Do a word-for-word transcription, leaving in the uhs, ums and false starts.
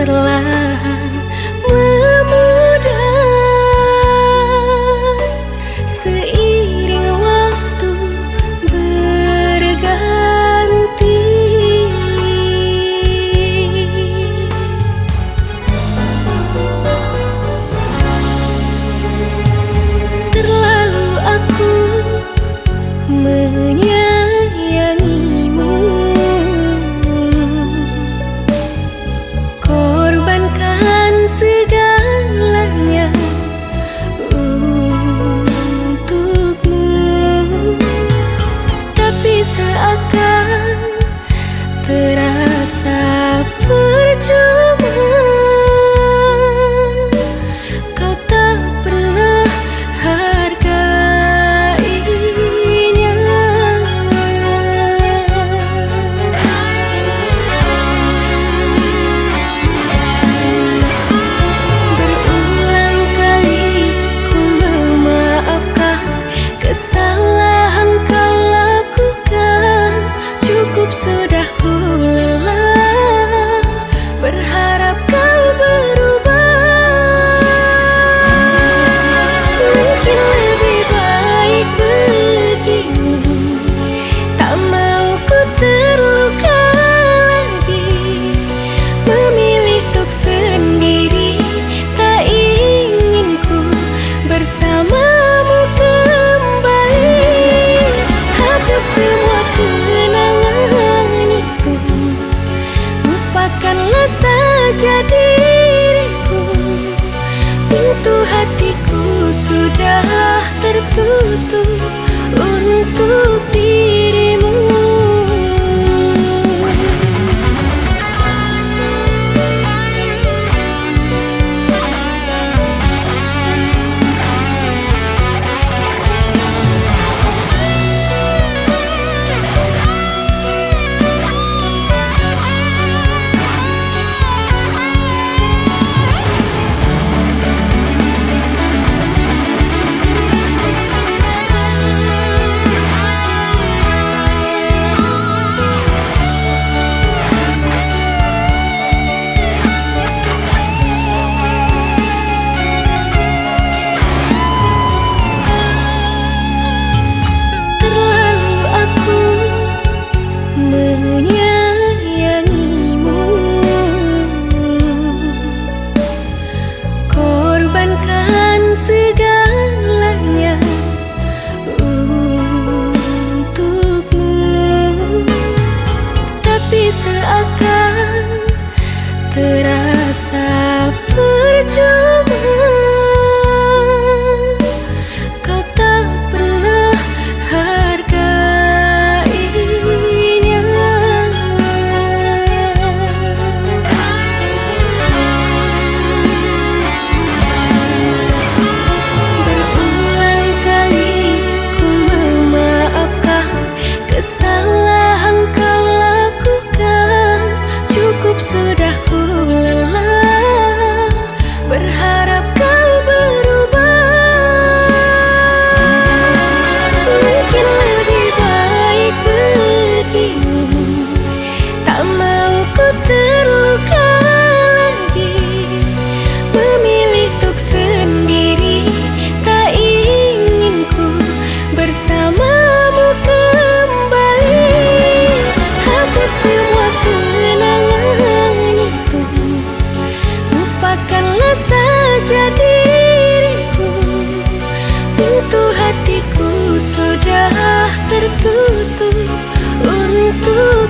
Lahan memudar seiring waktu berganti. Terlalu aku menyayangimu, korbankan segalanya untukmu, tapi seakan terasa percuma. Kau tak pernah hargainya. Berulang kali ku memaafkan kesalahan kau lakukan. Cukup sudah ku lelah berharap kau berubah. Mungkin lebih baik begini, tak mau ku terluka lagi. Memilih tuk sendiri, tak ingin ku bersamamu kembali. Hapus semua kenangan itu, lupakanlah saja diriku. Pintu hatiku sudah tertutup untuk dirimu. Terlalu aku menyayangimu, korbankan segalanya untukmu, tapi seakan terasa percuma. Kau tak pernah hargainya. Berulang kali ku memaafkan kesalahan kau lakukan. Cukup sudah ku lelah berharap kau berubah. Mungkin lebih baik begini, tak mau ku terluka lagi. Memilih tuk sendiri, tak ingin ku bersamamu kembali. Hapus semua kenangan itu, lupakanlah saja diriku. Pintu hatiku sudah tertutup untuk